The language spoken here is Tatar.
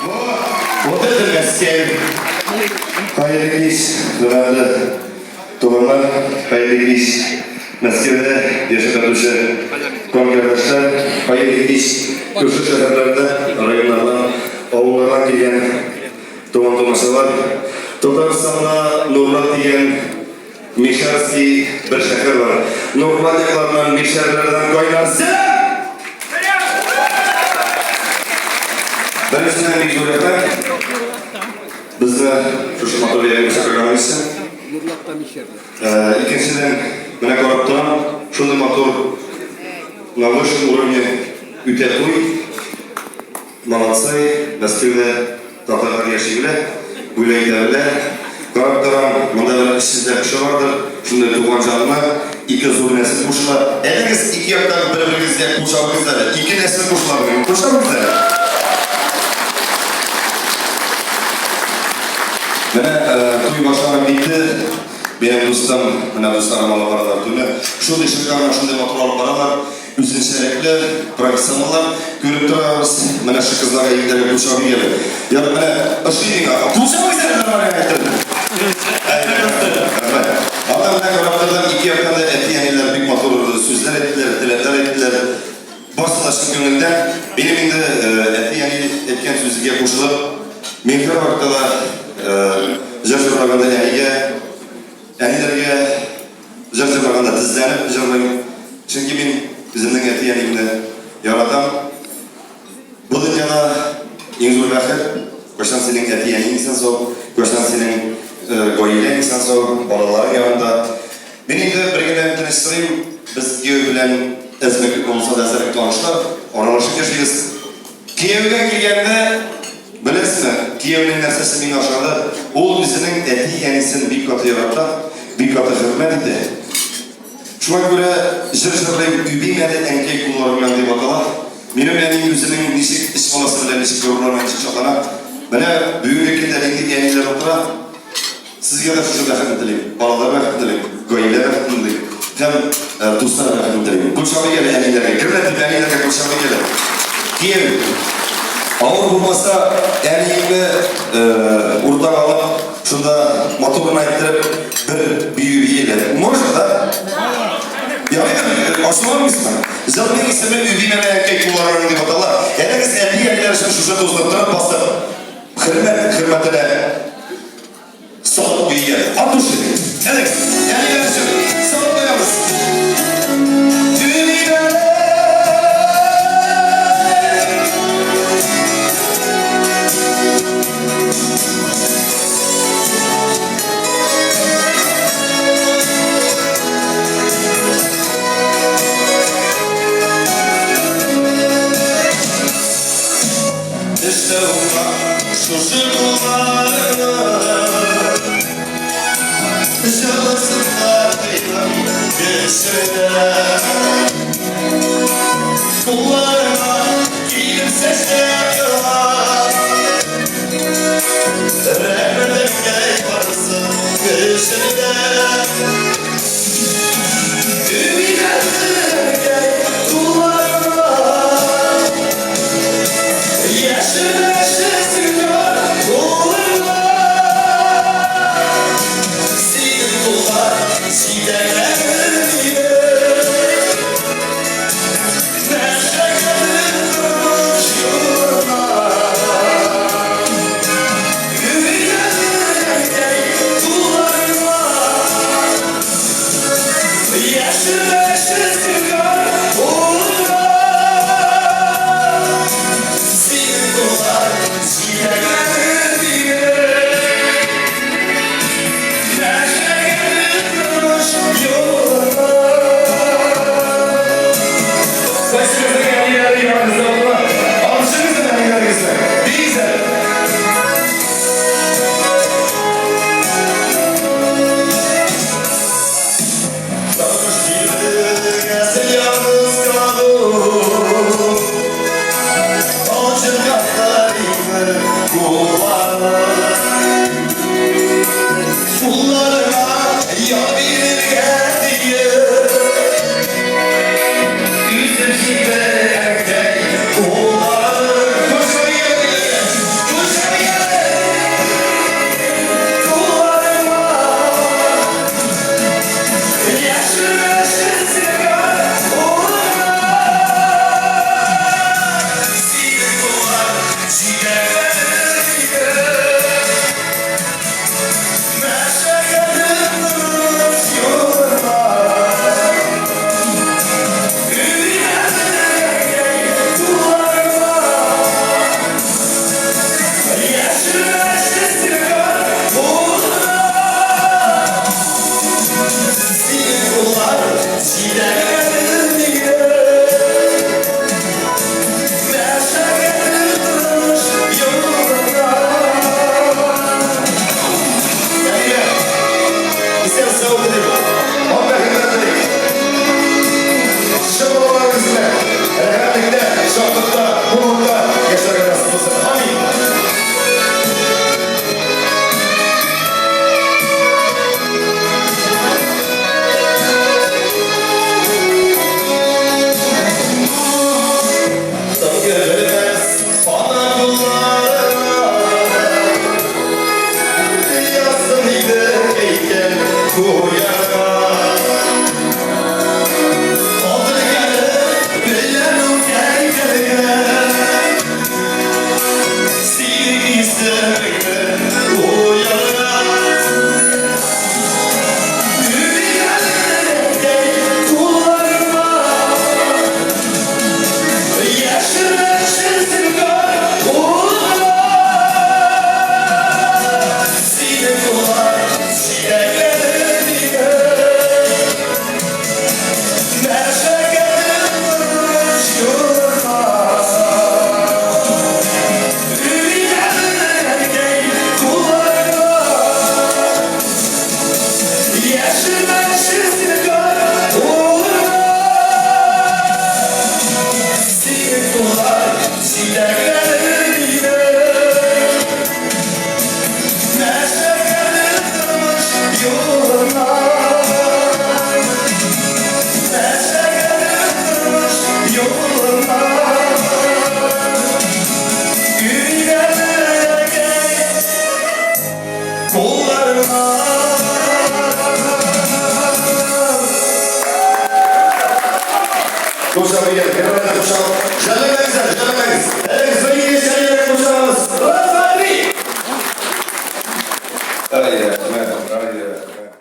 Вот это Мәскәү! Хәерле кич, хөрмәтле туганнар, хәерле кич, Мәскәүдә яшәп ятучы кан-кардәшләр, хәерле кич, күрше шәһәрләрдә, районнардан, авыллардан килгән туган-тумачалар. Татарстанда Нурлат дигән Мишәрский бер шәһәр бар. Нурлат якларыннан, мишәрләрдән кайнар сәлам! Беренчедән бик зур рәхмәт. Безне шушы матур бәйрәмгә чакырганыгыз өчен. Икенчедән, менә карап торам, шундый матур на высшем уровне үтә туй. Молодцы, Мәскәүдә татарлар яши белә, бүләк итә белә. Карап торам, монда бер эшсезләр кеше бардыр, шундый туган җанлы, ике зур нәсел кушыла. Әйдәгез, ике яктагы бер-берегезгә кул чабыгыз әле. Ике нәсел кушыла бүген. Кул чабыгыз әле. Менә туй башланып китте. Минем дустым, менә дусларым алып баралар туйны. Шундый шикарно, шундый матур алып баралар. Үзенчәлекле профессионаллар күреп торабыз. Менә шу кызларга егетләргә кул чабыйк әле. Ярый, менә ошый миңа. Кул чабыгыз әле нормально әйтеп. Рәхмәт. Анда менә карап тордым, ике яктан да әти-әниләр бик матур сүзләр әйттеләр, теләкләр әйттеләр. Барысы да чын күңелдән. Минем инде әти-әни әйткән сүзгә кушылып, мин һәрвакытта да җыр җырлаганда әнигә, әниләргә Җыр җырлаганда тезләнеп җырлыйм. Чөнки мин үземнең әти-әниемне яратам. Бу дөньяда иң зур бәхет, кайчан синең әти-әниең исән-сау, кайчан синең гаиләң исән-сау, балаларың янында. Мин инде бер генә үтенеч сорыйм, без кияү белән әзме-күпме булса да әзрәк танышлар, аралашып яшибез. Кияүгә килгәндә, беләсезме, кияүнең нәрсәсе миңа ошады? Ул үзенең әти-әнисен бик каты ярата, бик каты хөрмәт итә. Шуңа күрә җыр җырлыйм, Үбим әле әнкәй кулларыңнан дип атала. Минем әни үзенең ничек өч баласы белән ничек горурлана, ничек шатлана. Менә бүгенге көндә нинди әниләр утыра. Сезгә дә шушы бәхетне телим. Балалар бәхетен телим, гаилә бәхетен телим һәм дуслар бәхетен телим. Кул чабыйк әле әниләргә. Кемнәр дип әниләргә кул чабыйк әле. Кем? Авыр булмаса, әниеңне уртага алып, шунда матур гына иттереп бер бию бии әле. Можно, да? Ярыймы? Ачуланмыйсызмы? Җырның исеме Үбим әле әнкәй кулларыңны дип атала. Әйдәгез, әти-әниләр өчен шушы тузны торып басып, Хөрмәт хөрмәтенә салып куйган. От души. Әйдәгез, әниләр өчен салып куябыз. Шушы кулларыңа Җылысын да тойдым көченә. Кулларыңа килеп сәҗдә кылам. Рәхмәтемгә барсын көченә. Кул чабып, геройны кушып.